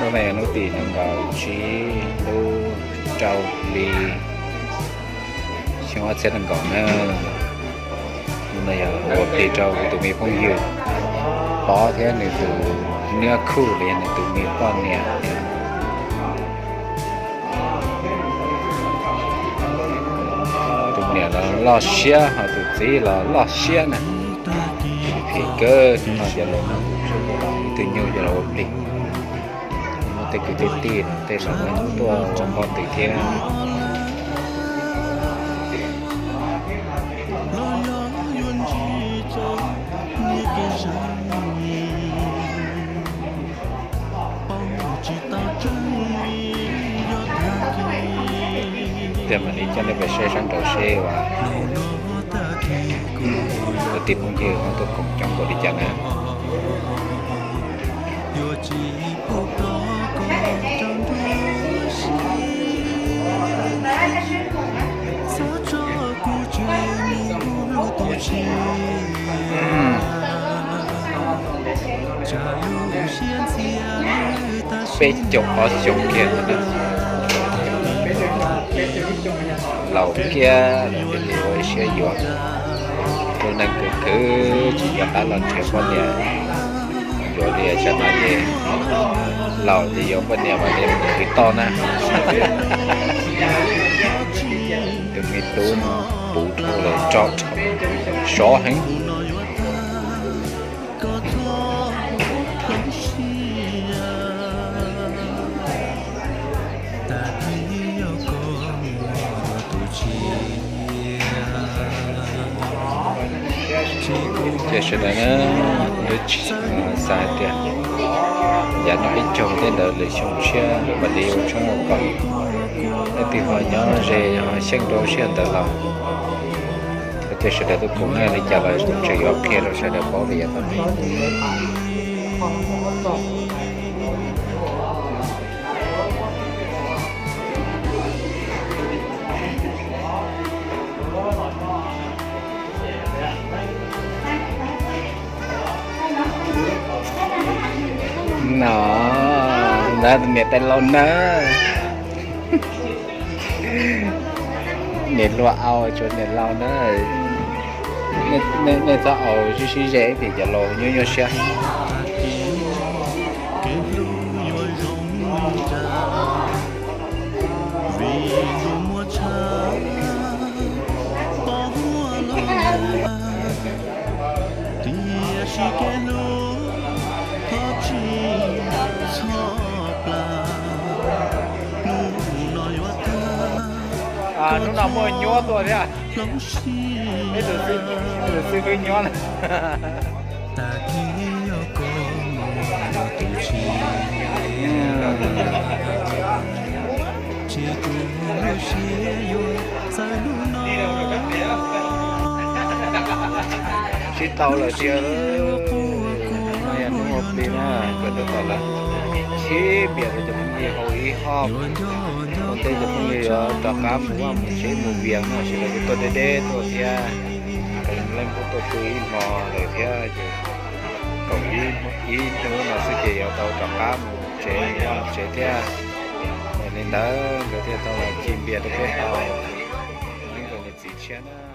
Hnub no yog hnub tim nees nkaum tsib lub rau hli xyoo ob txhiab nees nkaum na. Hnub no yog ua plig rau kuv tus me phooj ywg Pov thiab nws tus niam khuj los yog nws tus me poj niam. Tus niam los loj siab ho tus txiv los loj siab na. Phim kawg no ces los ib tug nyuj ces los ua plig. Muaj tej kwv tej tij tej los tuaj ua npau ntws thiab. Ces mam li coj nej pais saib sab nraud seb uas kwv tij phooj ywg ho tuaj koom coob npaum li cas na. Peb caug ob xyoos kiag na. Laus kiag los ua ib siab yuav. Lub neej khwv khwv tsis nco qab los nrhiav poj niam yuav li. Tsam no ces laus ces yuav poj niam mas li khwv toj na. Tus me tub no puv dhau lawm, rog sov heev. Ces sawv daws na, xav hais tias yav no peb caug tej ntawd lwm xyoo tshiab mam li ua tshoob ua kos, leej twg ho nyob ze ho xyeej rau sij hawm ntawd los. Ces sawv daws tuaj koom na, li cas los kuv tseem yuav qhia rau sawv daws paub li yam tau ne. No, na tus niam tais laus na. Niam hluas au tsuav niam laus na. Nej txhob au, sib sib ze ib pliag cov laus nyuaj nyuaj siab. Hnub no muaj nyuab tuaj thiab. Ib tug xib hwb nyuab na. Sib tau lawm tiag. Hnub no yog hnub ua plig na, kom tab tom lawv sib npias rau cov phooj ywg haus ib hoj. Ua ntej cov phooj ywg yuav rov qab mus vaj mus tsev mus vias no, sawv daws kuj tuaj deb deb tuaj thiab. Leej kuj tuaj pw ib hmo lawm thiab ces kaum ib hnub no xwb ces yuav tau rov qab mus tsev mus vaj mus tsev thiab. Yog li ntawd nkawd thiaj tau los ci npias rau peb haus. Ib nkawd niam txiv tshiab na.